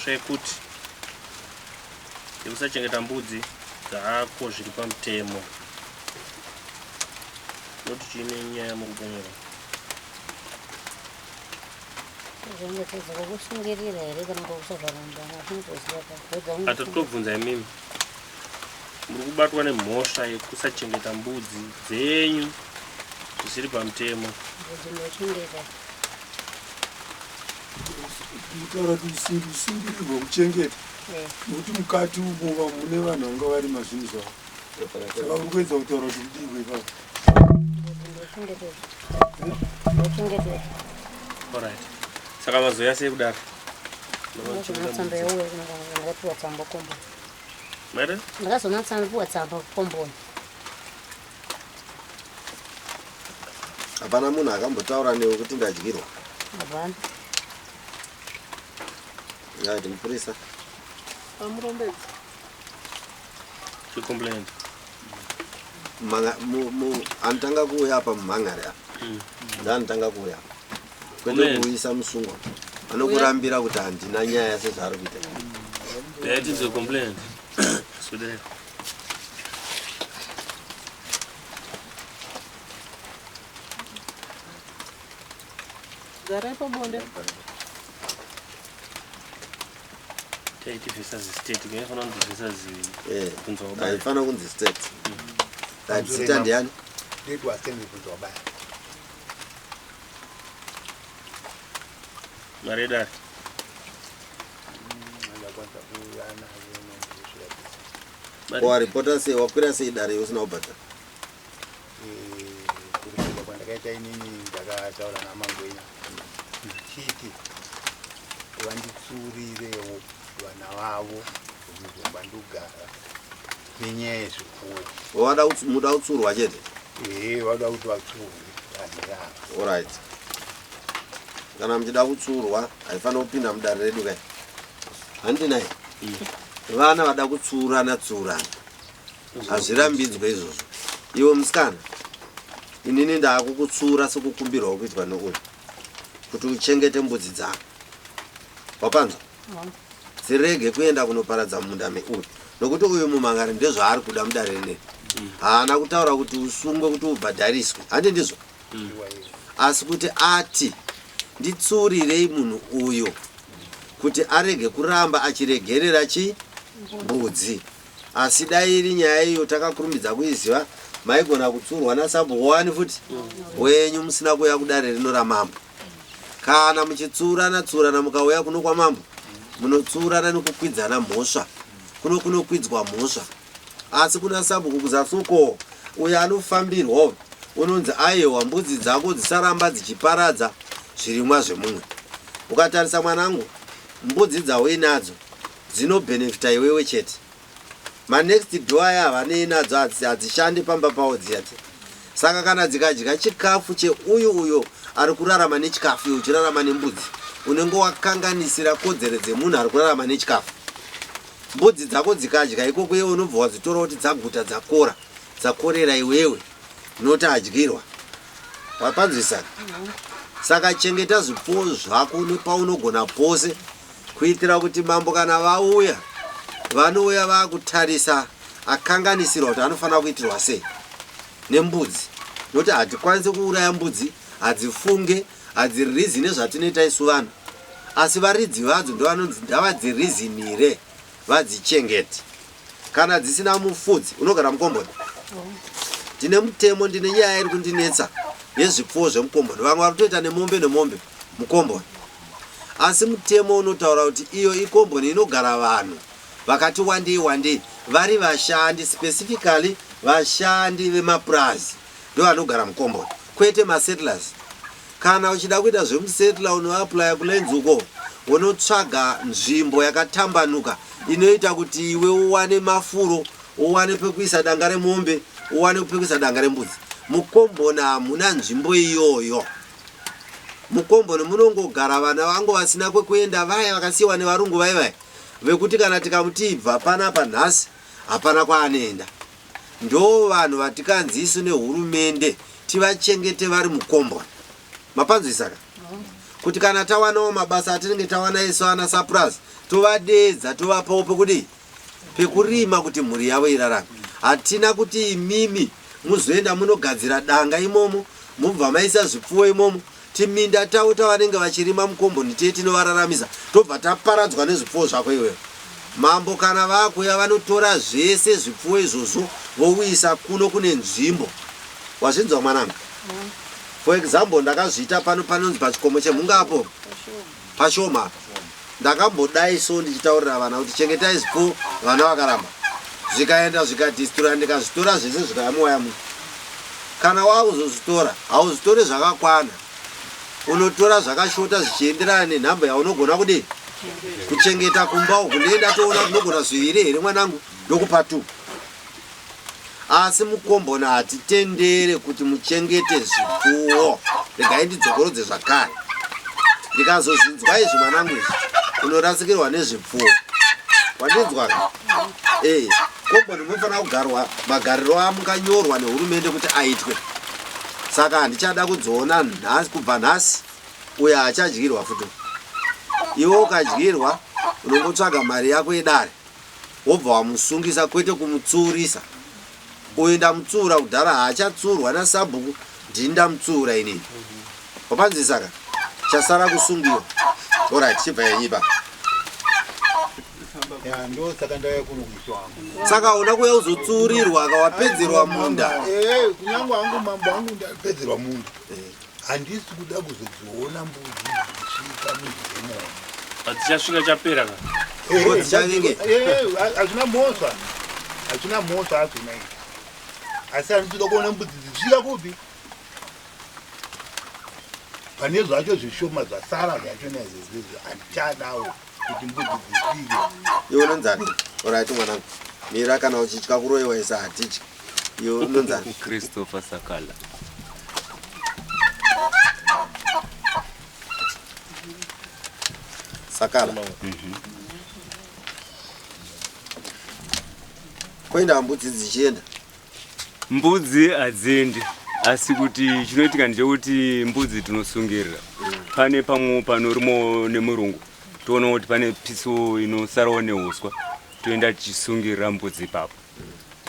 nemhosva yekuti yekusachengeta mbudzi dzako zviri pamutemo. Noti chine nyaya muri kupomera. Kuchengetedza kwokusungirira here kana kwokusazvaramba hazvinotoziva pa. Atatobvunza imimi. Muri kubatwa nemhosva yekusachengeta mbudzi dzenyu zvisiri pamutemo. Mbudzi ndochengeta. Kutaura kuti usungirirwe kuchengeta Eh. nekuti mukati umo mune vanhu vanga varima zvinhu zvavo saka uri kuedza kutaura kuti kudii kwepapo. Mbudzi ndochengetedza. Ndochengetedza. Alright. Saka mazoya sei kudaro? Ndakazoona tsamba yauya ndakapiwa tsamba komboni. Maita? Ndakazoona tsamba piwa tsamba komboni. Hapana munhu akambotaura newe kuti ndadyirwa? Hapana. Ngati mupurisa. Pamurombedzi. Chicomplaint. Anotanga kuuya apa mumhangari apa. Ndoanotanga kuuya apa. Kwete Amen. kuuyisa musungwa. Anokurambira kuti handina nyaya sezvaari kuita. That is a complaint. Swedera. Garai pabonde. Taiti versus state. Ngaifanira kunzi versus Bvunzawabaya. Haifanira kunzi state. Right, zita ndiani? Nditwa Stanley Bvunzawabaya. Mari yedare. Ndakwanisa kuuya nayo nozviratidza. Mari. Waripota sei, wakwira sei dare usina kubhadhara? Kuripota kwandakaita inini ndakataura naMangwenya ndichiti vanditsuurirewo vana vavo muzomba ndogara nenyaya yezvipfuwo. Wada muda kutsurwa chete? Ehe, vada kuti vatsurwe vanhu ava. Alright. Kana muchida kutsurwa haifanira kupinda mudare redu kai. Handinai. Vana vada kutsurana tsurana. Hazvirambidzwe izvozvo. Iwe musikana, inini ndaakukutsura sekukumbirwa kuitwa neuyu kuti uchengete mbudzi dzako. Wapanzwa? Dzirege kuenda kunoparadza munda meuyu. Nokuti uyu mumhangari ndezvaari kuda mudare rineri. Haana kutaura kuti usungwe kuti ubhadhariswe. Handi ndizvo? Asi kuti ati nditsuurirei munhu uyu kuti arege kuramba achiregerera chi mbudzi. Asi dai iri nyaya iyo takakurumidza kuiziva maigona kutsurwa nasabhuku wani futi wenyu musina kuuya kudare rino ramambo. Kana muchitsurana tsurana mukauya kuno kwamambo munotsurana nekukwidzana mhosva. Kuno kunokwidzwa mhosva. Asi kuna sabhuku kuzasi uko uyo anofambirwa unonzi aiwa mbudzi dzako dzisaramba dzichiparadza zvirimwa zvemumwe. Ukatarisa mwanangu mbudzi dzauinadzo dzinobhenefita iwewe chete. Manext door aya havanei nadzo hadzishandi pamba pawo dziya dzi. Saka kana dzikadya chikafu cheuyu uyo ari kurarama nechikafu iwe uchirarama nembudzi unenge wakanganisira kodzero dzemunhu ari kurarama nechikafu. Mbudzi dzako dzikadya ikoko iwe unobva wadzitora kuti dzaguta dzakora dzakorera iwewe not adyirwa. Wapanzwisaka? Saka chengeta zvipfuwo zvako nepaunogona pose kuitira kuti mambo kana vauya vanouya vakutarisa akanganisirwa kuti anofanira kuitirwa sei nembudzi. Nokuti hatikwanisi kuuraya mbudzi, hadzifunge, hadzirizi nezvatinoita isu vanhu. Asi varidzi vadzo ndovanonzi ndavadzirizinire vadzichengete. Kana dzisina mufudzi unogara mukomboni. Ndine mutemo, ndine nyaya iri kundinetsa yezvipfuwo zvemukomboni. Vamwe vari kutoita nemombe nemombe mukomboni. Asi mutemo unotaura kuti iyo ikomboni inogara vanhu vakati wandei wandei vari vashandi, specifically vashandi vemapurazi ndo vanogara mukomboni, kwete masettlers. Kana uchida kuita zvemusettler unoaplya kulands uko, unotsvaga nzvimbo yakatambanuka inoita kuti iwe uwane mafuro, uwane pekuisa danga remombe, uwane pekuisa danga rembudzi. Mukomboni hamuna nzvimbo iyoyo. Mukomboni munongogara vana vangu vasina kwekuenda vaya vakasiyiwa nevarungu vai vai vekuti kana tikamuti ibva panapa nhasi hapana kwaanoenda. Ndo vanhu vatikanzi isu nehurumende tivachengete vari mukomboni. Mapanzwisaka? Kuti kana tawanawo mabasa atinenge tawana isu ana sapurazi tovadeedza tovapawo pekudii pekurima kuti mhuri yavo irarame. Hatina kuti imimi muzoenda munogadzira danga imomo mobva maisa zvipfuwo imomo timinda tavo tavanenge vachirima mukomboni tiye tinovararamisa tobva taparadzwa nezvipfuwo zvako iwewe. Mambo kana vakuya vanotora zvese zvipfuwo izvozvo vouyisa kuno kune nzvimbo. Wazvinzwa mwanangu? For example ndakazviita pano panonzi pachikomo chemhunga apo pashoma apa. Ndakambodai so ndichitaurira vana kuti chengetai zvipfuwo vana vakaramba. Zvikaenda zvikadhistura ndikazvitora zvese zvikaya muwaya muno. Kana wakuzozvitora hauzvitore zvakakwana. Unotora zvakashota zvichienderana nenhamba yaunogona kudii kuchengeta kumba uku. Ndiye ndatoona kuti ndogona zviviri here mwanangu ndokupa two. Asi mukombona hatitendere kuti muchengete zvipfuwo. Regai ndidzokorodze zvakare. Ndikazozvinzwa izvi mwanangu izvi unorasikirwa nezvipfuwo. Wandinzwa ka? Eh, komboni munofanira kugarwa magariro amukanyorwa nehurumende kuti aitwe. Saka handichada kudziona nhasi kubva nhasi uyo hachadyirwa futi. Iwe ukadyirwa unongotsvaga mari yako yedare. Wobva wamusungisa kwete kumutsuurisa. Uyu ndamutsuura kudhara haachatsuurwa nasabhuku ndini ndamutsuura inini. Wapanzwisisa ka? Chasara kusungiwa. Alright, chibva yenyu ipapo. Ya, ndo saka ndauya kuno kuiswa wangu. Saka hauna kuuya kuzotsuurirwa ka wapedzerwa munda. Eh, kunyange hangu mambo wangu ndapedzerwa munda. Handisi kuda kuzodziona mbudzi dzichisvika munzira imomo. Hadzichasvika chapera ka. Mbudzi chavenge. Hazvina mhosva. Hazvina mhosva hazvona izvi. Asi handisi kuda kuona mbudzi dzichisvika kupi? Pane zvacho zvishoma zvasara zvacho naizvozvo handichadawo kuti mbudzi dzisvike. Iwe unonzani? Alright mwanangu. Mira kana uchitya kuroyiwa isa hatityi. Iwe unonzani? Christopher Sakala. Sakala. Koenda mbudzi dzichienda. Mbudzi hadziendi asi kuti chinoitika ndechekuti mbudzi tinosungirira. Pane pamwe panorimo nemurungu toona kuti pane piso inosarawo nehuswa toenda tichisungirira mbudzi ipapo.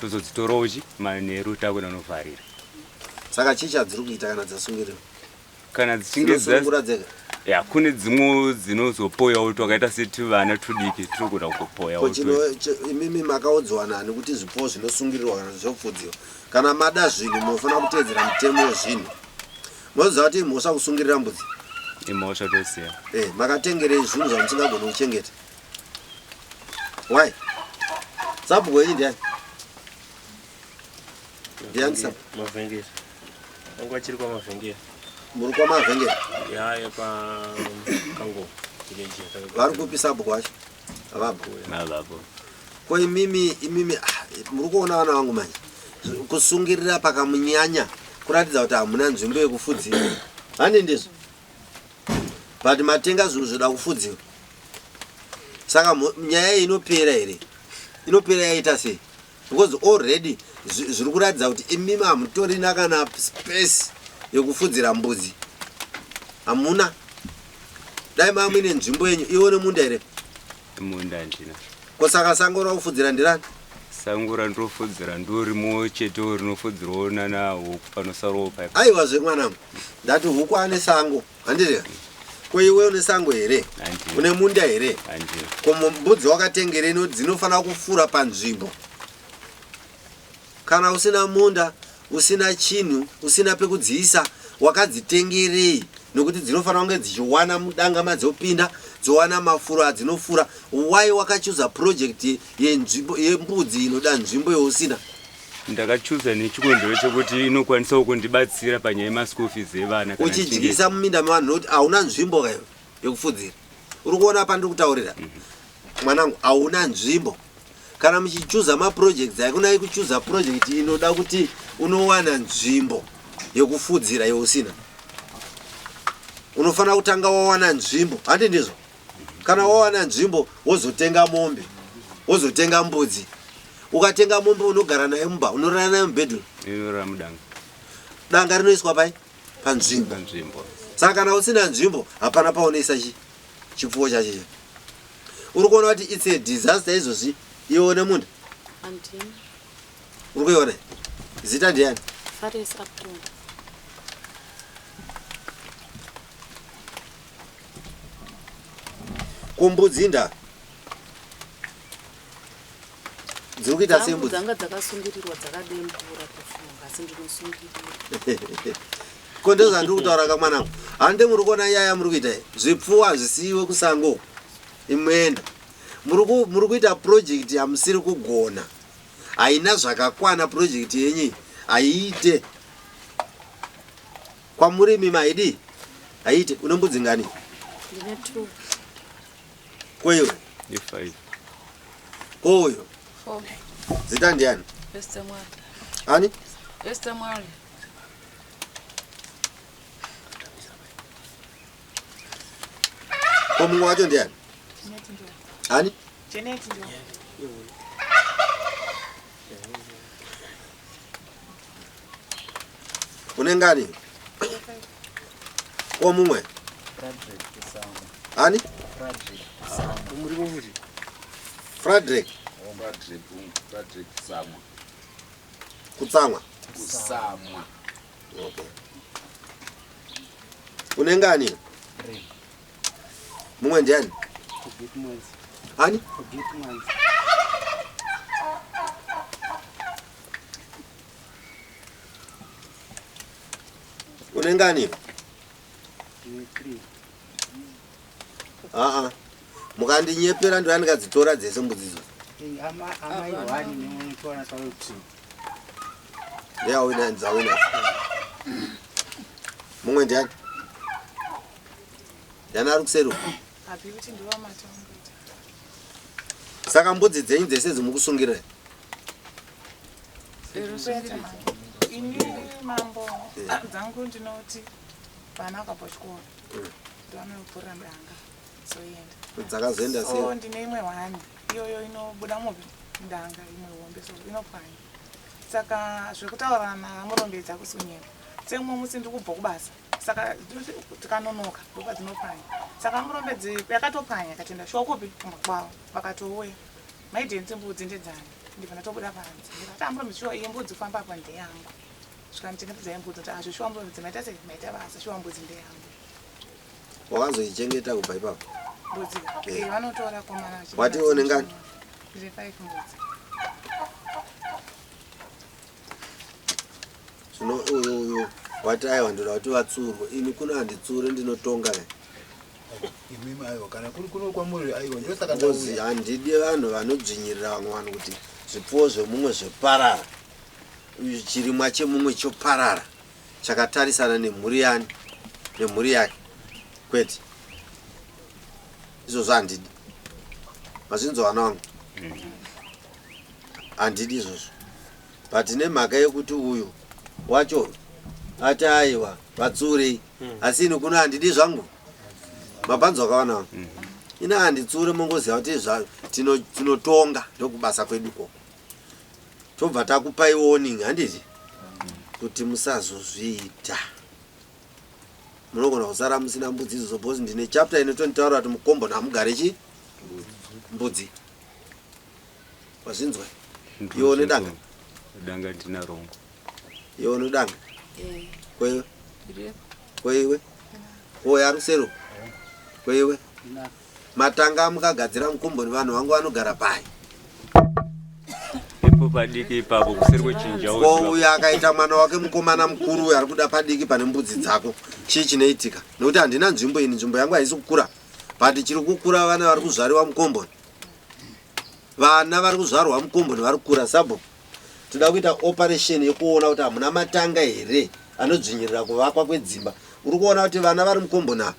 Tozodzitorawo chi manheru takuenda novharira. Saka chii chadziri kuita kana dzasungirirwa? Kana dzichinge Dzinosunungura dzega? Ya, kune dzimwe dzinozopoyawo twakaita setuvana tudiki tinogona kupoyawo. Ko imimi makaudzwa nani kuti zvipfuwo zvinosungirirwa kana zvofudziwa? Kana mada zvinhu munofanira kuteedzera mutemo wezvinhu. Moziva kuti imhosva kusungirira mbudzi? Imhosva tosiya. Makatengerei zvinhu zvamusingagoni kuchengeta? Why? Sabhuku wenyu ndiani? Ndiani sabhuku? Mavhengere. Vangu vachiri kwaMavhengere. Muri kwaMavhengere? Ya, yepa Kango village. Vari kupi sabhuku wacho? Havapo. Havapo. Ko imimi imimi muri kuona vana vangu manje? Kusungirira pakamunyanya kuratidza kuti hamuna nzvimbo yekufudzira. Handi ndizvo? But matenga zvinhu zvoda kufudziwa. Saka nyaya iyi inopera here? Inopera yaita sei? Because already zviri kuratidza kuti imimi hamutorina kana space yekufudzira mbudzi. Hamuna. Dai mava muine nzvimbo yenyu, iwe une munda here? Munda handina. Ko saka sango rakufudzira nderani? Sango randinofudzira ndorimo chete rinofudzirwawo nana huku panosarawo paipa. Aiwa zve mwanangu, ndati huku ane sango, handiti? Ko iwe une sango here? Handina. Une munda here? Handina. Ko mbudzi wakatengerei nekuti dzinofanira kufura panzvimbo? Kana usina munda, usina chinhu, usina pekudziisa, wakadzitengerei? Nokuti dzinofanira kunge dzichiwana mudanga madzopinda, dzowana mafuro adzinofura. Why wakachuza project yenzvimbo yembudzi inoda nzvimbo yousina? Ndakachuza nechikonzero chekuti inokwanisawo kundibatsira panyaya yemaschool fees evana kana Uchidyisa ndichinge muminda mevanhu nokuti hauna nzvimbo ka iwe yekufudzira. Uri kuona pandiri kutaurira? Mwanangu, hauna nzvimbo. Kana muchichuza maprojects, haikunai kuchuza project inoda kuti unowana nzvimbo yekufudzira yousina. Unofanira kutanga wawana nzvimbo, handi ndizvo? Kana wawana nzvimbo wozotenga mombe, wozotenga mbudzi. Ukatenga mombe unogara nayo mumba, unorara nayo mubedroom. Inorara mudanga. Danga rinoiswa pai? Panzvimbo. Panzvimbo. Saka kana usina nzvimbo hapana paunoisa chi chipfuwo chacho icho. Uri kuona kuti it's a disaster izvozvi iwe une munda? Handina. Uri kuiona? Zita ndiyani? Fares Abdul. Kumbudzi nda dziri kuita Dzangu sembudzi. dzanga dzakasungirirwa dzakadembura kufunga asi ndinosungirira. Ko ndozvandiri kutaura ka mwanangu. Hande muri kuona nyaya muri kuita iyi. Zvipfuwo hazvisiyiwe kusango. Imwenda. Muri kuita project yamusiri kugona. Haina zvakakwana project yenyu iyi. Haiite. Kwamuri imi maidii? Haiite. Une mbudzi ngani? Ndine 2. Ko iwe? Ne5. Ko uyo? 4. Zita ndiani? Esther Mwari. Ani? Esther Mwari. Ko mumwe wacho ndiani? Ani? Janet ndio. Une ngani? Ko mumwe? Ani? Frederick Frederick Kusamwa. Kutsamwa. Kusamwa. Okay. Une ngani? Mumwe ndiani? Ani? Une ngani? Aa. Mukandinyepera ndo andikadzitora dzese mbudzi idzodzo. Amai one nemukomana sawe two. Ndeyawina dzawina. Mumwe ndiani? Ndiani ari kuseri uko? Hapi kuti ndiwo matongo. Saka mbudzi dzenyu dzese dzimukusungirira. Ini mambo dzangu ndinoti vana vakabva kuchikoro ndovanopfurira mudanga dzoenda. Dzakazoenda So sei? ndine imwe hwani iyoyo inobuda mupi mudanga imwe hombe so inopwanya. Saka zvekutaura namurombedzi akusunyema. Semumwe musi ndiri kubva kubasa saka tikanonoka ndopa dzinopwanya. Saka murombedzi yakatopwanya ikatoenda shuwa kupi kumba kwavo vakatouya. Maidhenzi mbudzi ndedzani ndibva ndatobuda panze ndikati amurombedzi shuwa iyi mbudzi kufamba apa ndeyangu. Zvikandichengetedzai mbudzi ndati azvo shuwa murombedzi maita sei maita basa shuwa mbudzi ndeyangu. Wakazoichengeta kubva ipapo. Mbudzi eh vanotora komana vachienda Wati une ngani? Ndine 5 mbudzi. Zvino uyu uyu wati aiwa ndoda kuti vatsurwe. Ini kuno handitsure ndinotonga ne. Imimi aiwa kana kuri kuno kwamuri aiwa ndosaka Ngozi ndauya. handidi vanhu vanodzvinyirira vamwe vanhu kuti zvipfuwo zvemumwe zveparara. Chirimwa chemumwe choparara. Chakatarisana nemhuri yani nemhuri yake. Kwete. Izvozvo handidi. Mazvinzwa vana vangu? Handidi izvozvo. But nemhaka yekuti uyu wacho ati aiwa vatsurei. Asi ini kuno handidi zvangu. Mapanzwa kawana vangu. Ina handitsure mongoziva kuti tinotonga ndokubasa kwedu ikoko. Tobva takupai warning handiti? Kuti musazozviita. Munogona kusara musina mbudzi idzodzo because ndine chapter inotonditaura kuti mukomboni hamugare chi mbudzi. Wazvinzwa? Iwe une danga? Danga ndina rongo. Iwe une danga? Eh. Kweiwe? Ndiripo. Kweiwe? Koya ari kuseri uko? Kweiwe? Matanga amukagadzira mukomboni vanhu vangu vanogara pai. Ipo padiki ipapo kuseri kwechinja. Ko uyu akaita mwana wake mukomana mukuru uyu ari kuda padiki pane mbudzi dzako. Chii chinoitika? Nekuti handina nzvimbo ini, nzvimbo yangu haisi kukura. But chiri kukura vana vari kuzvariwa mukomboni. Vana vari kuzvarwa mukomboni vari kukura sabo. Toda kuita operation yekuona kuti hamuna matanga here anodzvinyirira kuvakwa kwedzimba. Uri kuona kuti vana vari mukomboni ava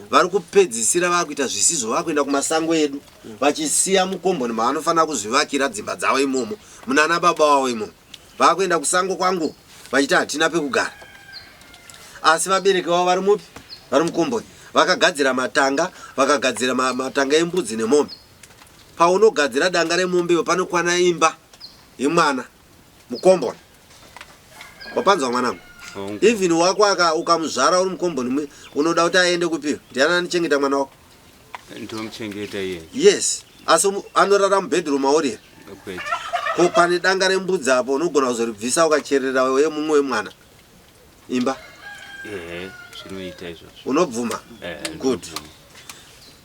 vari kupedzisira vakuita zvisizvo vakuenda kumasango edu vachisiya mukomboni mavanofanira kuzvivakira dzimba dzavo imomo munana baba wavo imomo. Vakuenda kusango kwangu vachiti hatina pekugara. Asi vabereki vavo vari mupi? Vari mukomboni. Vakagadzira matanga, vakagadzira matanga embudzi nemombe. Paunogadzira danga remombe iwe panokwana imba yemwana mukomboni. Wapanzwa mwanangu? Even wako aka ukamuzvara uri mukomboni unoda kuti aende kupiwa ndiani anochengeta mwana wako? Ndomuchengeta iye. Yes, asi anorara mubedroom mauri here? Kwete. Ko pane danga rembudzi apo unogona kuzoribvisa ukacherera wemumwe wemwana imba. Ehe, zvinoita izvozvo. Unobvuma? Eh, Good.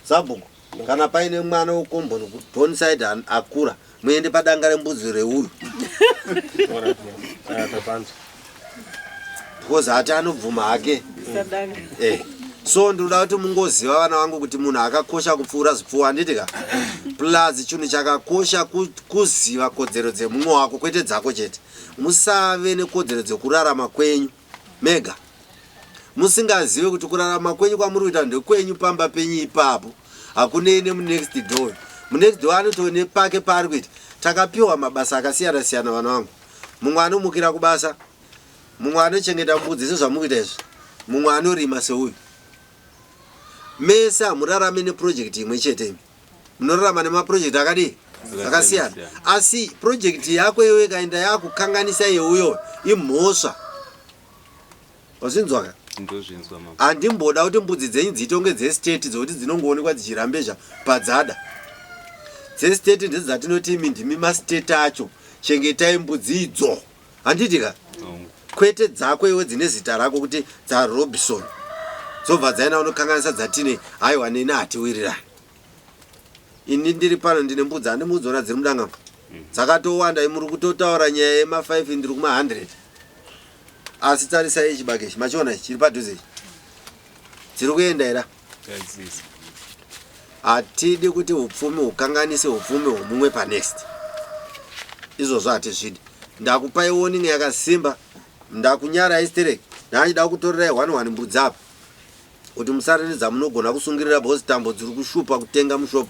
Sabhuku, kana paine mwana wekomboni kuDonside akura, muende padanga rembudzi reuyu. Because hati anobvuma hake. Eh. So ndinoda kuti mungoziva vana vangu kuti munhu akakosha kupfuura zvipfuwo handiti ka? Plus chinhu chakakosha kuziva kodzero dzemumwe wako kwete dzako chete. Musave nekodzero dzekurarama kwenyu mega. Musingazive kuti kurarama kwenyu kwamuri kuita ndekwenyu pamba penyu ipapo. Hakunei nemunext door. Munext door anotove nepake paari kuita. Takapiwa mabasa akasiyana siyana vana vangu. Mumwe anomukira kubasa, mumwe anochengeta mbudzi sezvamukuita izvi, mumwe anorima seuyu. Mese hamurarame neproject imwe chete imi. Munorarama nemaproject akadii? Akasiyana. Asi project yako iwe ikaenda yakukanganisa yeuyo imhosva. Wazvinzwa ka? Ndozvinzwa mama. Handimboda kuti mbudzi dzenyu dziite kunge dzestate dzokuti dzinongoonekwa dzichirambezha padzada. Dzestate ndedzatinoti imi ndimi mastate acho. Chengetai mbudzi idzo. Handiti ka? Kwete dzako iwe dzine zita rako kuti dzaRobson. Dzobva dzaenda unokanganisa dzatine haiwa neni hatiwirirani. Ini ndiri pano ndine mbudzi handimudziona dziri mudanga. Dzakatowanda muri kutotaura nyaya yema 5 ndiri kuma 100. Asi tarisai chibage ichi machiona ichi chiri padhuze ichi. Dziri kuenda here? Hatidi kuti upfumi hukanganise upfumi hwomumwe panext. Izvozvo hatizvidi. Ndakupai warning yakasimba. Ndakunyarai sterek. Ndachida kutorerai one one mbudzi apa. Kuti musare nedzamunogona kusungirira because tambo dziri kushupa kutenga mushop.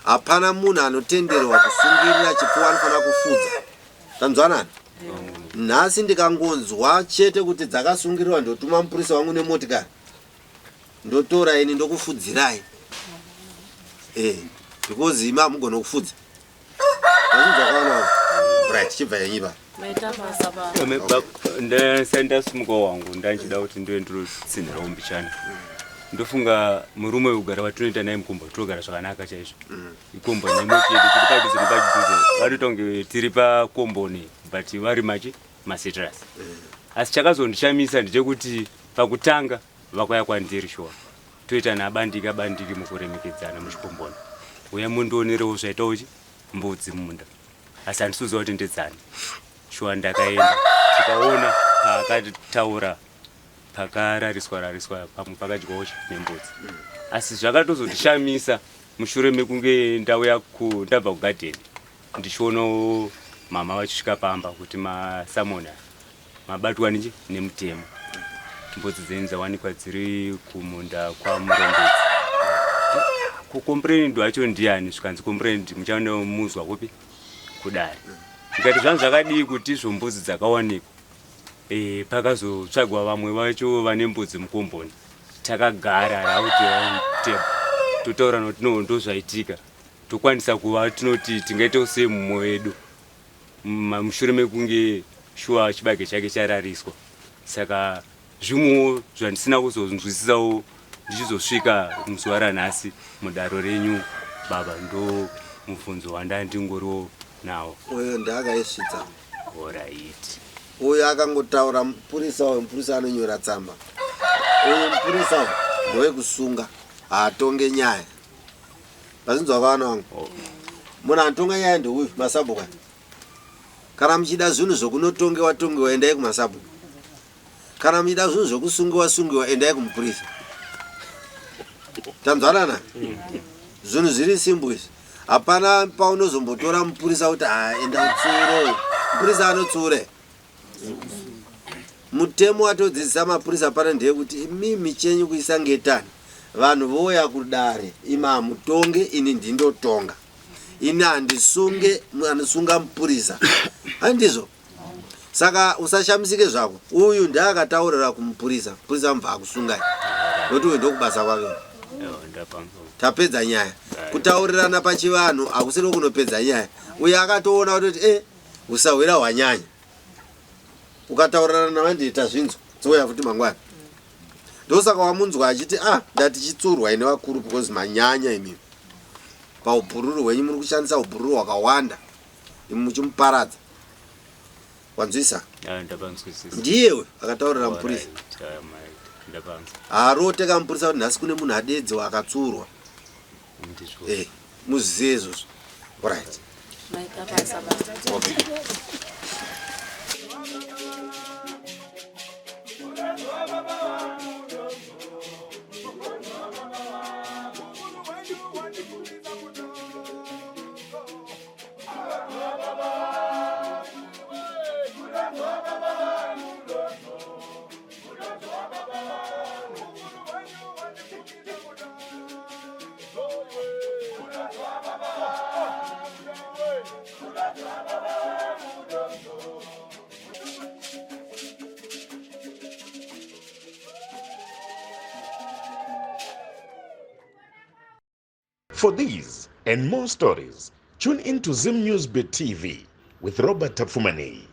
Hapana munhu anotenderwa kusungirira chipfuwo anofanira kufudza. Tanzwanana? Nhasi ndikangonzwa chete kuti dzakasungirirwa ndotuma mupurisa wangu nemotikari. Ndotora ini ndokufudzirai. Eh, because imi hamugone kufudza. Vazvinzwa Right, chibva yenyu pa. Maita basa baba. Ndasumuka wangu ndanchida kuti ndive ndinotsinhirawo mbichana. Ndofunga murume kugara watinoita naye mukumbo tinogara zvakanaka chaizvo. Ikomboni imwe chete tiri padhuze nepadhuze vanoita kunge tiri pakomboni but vari machi macitrus. Asi chakazondishamisa ndechekuti pakutanga vakauya kwandiri shuwa toita nabandiki abandiki mukuremekedzana muchikomboni. Uya mundionerewo zvaitawo chi mbudzi mumunda. Asi handisi kuziva kuti ndedzani. Shuwa ndakaenda tikaona paakataura pakarariswa rariswa pamwe pakadyiwawo nembudzi. Asi zvakatozondishamisa mushure mekunge ndauya ndabva kugadheni ndichionawo mama vachisvika pamba kuti masamona mabatwa nechi nemutemo. Mbudzi dzenyu dzawanikwa dziri kumunda kwaMurombedzi. Kukomplained wacho ndiani? Zvikanzi complained muchanomuzwa kupi? Kudare. Ndikati zvangu zvakadii kuti izvo mbudzi dzakawanikwa. Pakazotsvagwa vamwe vacho vane mbudzi mukomboni. Takagara round table totaura nokuti no ndozvaitika. Tokwanisa kuva tinoti tingaita sei mumwe wedu mushure mekunge shuwa chibage chake charariswa. Saka zvimwewo zvandisina kuzonzwisisawo ndichizosvika muzuva ranhasi mudaro renyu baba, ndo mubvunzo wandandingoriwo nawo. Uyo ndaakaisvitsa. Alright. Uyo akangotaura mupurisa uyo, mupurisa anonyora tsamba. Uyo mupurisa uyo ndowekusunga, haatonge nyaya. Vazinzwa vana vangu. Oh. Munhu anotonga nyaya ndeuyu masabhuku. Kana muchida zvinhu zvokunotongewa tongewa endai kumasabhuku. Kana muchida zvinhu zvokusungiwa sungiwa endai kumupurisa. Tanzwanana? Zvinhu zviri simple izvi. Hapana paunozombotora mupurisa kuti ah enda utsiure. Mupurisa anotsiure. Mutemo watodzidzisa mapurisa pano ndeyekuti imimi chenyu kuisa ngetani. Vanhu vouya kudare imi hamutonge ini ndindotonga. Ini handisunge anosunga mupurisa. Handizvo? Saka usashamisike zvako. Uyu ndiakataurira kumupurisa. Mupurisa mubva akusungai. Nokuti uyu ndokubasa kwake. Tapedza nyaya. Kutaurirana pachivanhu hakusiri kunopedza nyaya. Uyu akatoona kutoti usahwira hwanyanya. Ukataurirana navandiita zvinzwa dzouya futi mangwana. Ndosaka wamunzwa achiti ah ndati chitsurwai nevakuru because manyanya imimi. Paubhururu hwenyu muri kushandisa ubhururu hwakawanda imi muchimuparadza. Wanzwisa? Ah, ndapanzwisisa. Ndiye uyu akataurira mupurisa. Alright, ah, right, ndapanzwa. Haarote kamupurisa kuti nhasi kune munhu adedziwa akatsurwa. Ndizvo. Eh, muzive izvozvo. Alright. Maita basa baba. Okay. For these and more stories, tune in to Zim News Bit TV with Robert Tafumani.